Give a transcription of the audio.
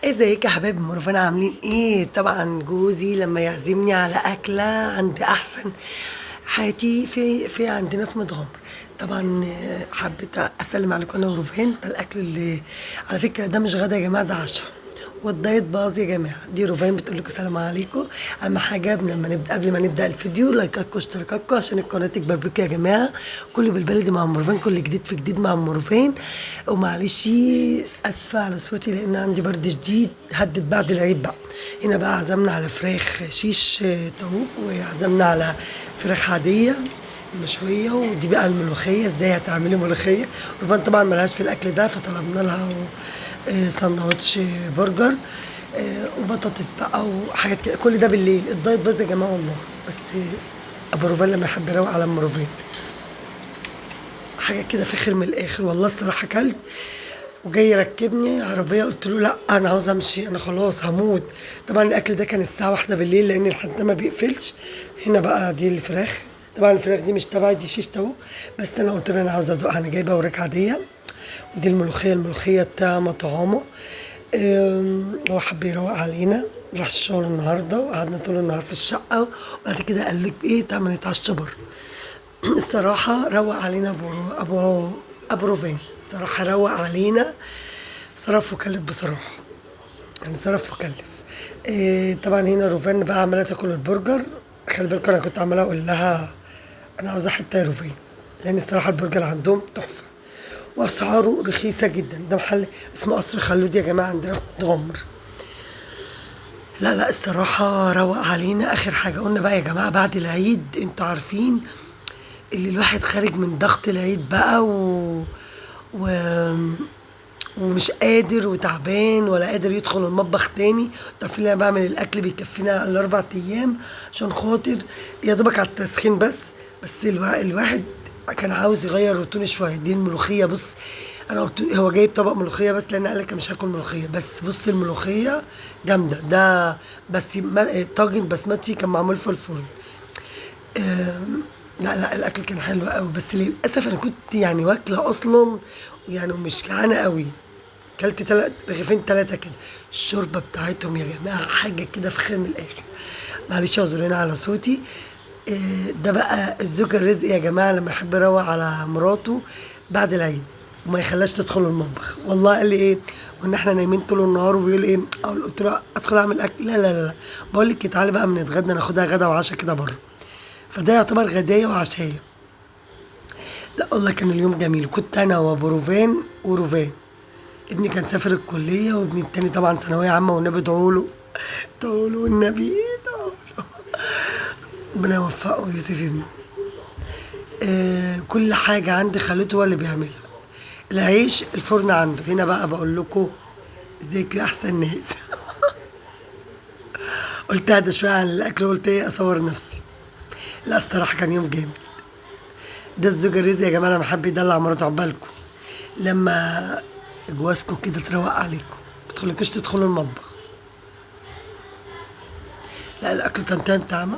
ازيك يا حبايب مروفان، عاملين ايه؟ طبعا جوزي لما يعزمني على اكله عند احسن حياتي في عندنا في متغمر. طبعا حبيت اسلم عليكم انا وروفان. ده الاكل اللي على فكرة ده مش غدا يا جماعة، ده عشاء، والدايت باظ يا جماعة. دي روفان بتقول لكم سلام عليكم. اهم حاجة لما نبدا، قبل ما نبدا الفيديو، لايكاتكم واشتراكاتكم عشان القناة تكبر بيكم يا جماعة. كله بالبلدي مع ام روفان، كل جديد في جديد مع ام روفان. ومعلش اسفه على صوتي لان عندي برد شديد هدد بعد العيد بقى. هنا بقى عزمنا على فراخ شيش طاووق، وعزمنا على فراخ عادية مشوية، ودي بقى الملوخية. ازاي هتعملي ملوخية؟ روفان طبعا ملهاش في الاكل ده، فطلبنا لها سندوتش برجر، وبطاطس بقى وحاجات كده. كل ده بالليل. الدايت باظ يا جماعة والله، بس ابو روفان لما يحب يروق على ام روفان حاجة كده فخر من الاخر والله. الصراحة اكلت وجاي يركبني عربية، قلت له لا انا عاوز امشي، انا خلاص هموت. طبعا الاكل ده كان الساعة 1 بالليل لان الحد ما بيقفلش. هنا بقى دي الفراخ، طبعا الفراخ دي مش تبعي، دي شيش طاووق، بس انا قلت له انا عاوزه ادوقها، انا جايبه وراك عادية. ودي الملوخية، الملوخية طعمه طعامه. هو حب يروق علينا، راح الشغل النهارده وقعدنا طول النهار في الشقة، وبعد كده قال لك ايه، تعالى نتعشى بره. الصراحة روق علينا ابو روفان، الصراحة روق علينا، صرف وكلف بصراحة، يعني صرف وكلف. طبعا هنا روفان بقى عماله تاكل البرجر. خلي بالكم انا كنت عماله اقول لها انا عاوزه حتة يا روفان، لان الصراحة البرجر عندهم تحفة واسعاره رخيصة جدا. ده محل اسمه قصر خلود يا جماعة عندنا في متغمر. لا لا الصراحة روق علينا. اخر حاجة قلنا بقى يا جماعة بعد العيد، انتوا عارفين اللي الواحد خارج من ضغط العيد بقى و... ومش قادر وتعبان ولا قادر يدخل المطبخ تاني. انتوا عارفين انا بعمل الاكل بيكفينا الاربع ايام عشان خاطر يا دوبك على التسخين بس. بس الواحد كان عاوز يغير روتينه شوية. دي الملوخية، بص انا قلت هو جايب طبق ملوخية بس لان قال لك مش هاكل ملوخية، بس بص الملوخية جامدة. ده بس طاجن بسمتي كان معمول في الفرن. لا لا الاكل كان حلو قوي، بس للاسف انا كنت يعني واكله اصلا يعني ومش جعانة قوي. كلت رغيفين 3 كده. الشوربة بتاعتهم يا جماعة حاجة كده فخر من الاخر. معلش اعذروني على صوتي. ده بقى الزوج الرزق يا جماعة، لما يحب يروق على مراته بعد العيد وما يخلاش تدخل المطبخ. والله قال لي ايه، كنا احنا نايمين طول النهار وبيقول ايه، قلت له ادخل اعمل اكل، لا لا لا، بقول لك تعالي بقى بنتغدى، ناخدها غدا وعشاء كده بره. فده يعتبر غدايه وعشايه. لا والله كان اليوم جميل. كنت انا وابو روفان وروفان، ابني كان سافر الكلية، وابني التاني طبعا ثانوية عامة، والنبي ادعوا له، ادعوا له والنبي ادعوا له، ربنا يوفقه يوسف ابني. كل حاجة عندي خالته هو اللي بيعملها. العيش الفرن عنده. هنا بقى بقول لكم ازيكم يا احسن ناس. قلت اهدى شوية عن الاكل وقلت ايه اصور نفسي. لا الصراحة كان يوم جامد. ده الزوج الرزق يا جماعة، لما حب يدلع مراته عقبالكم، لما جوازكم كده تروق عليكم، ما تخليكوش تدخلوا المطبخ. لا الاكل كان طعم طعمه.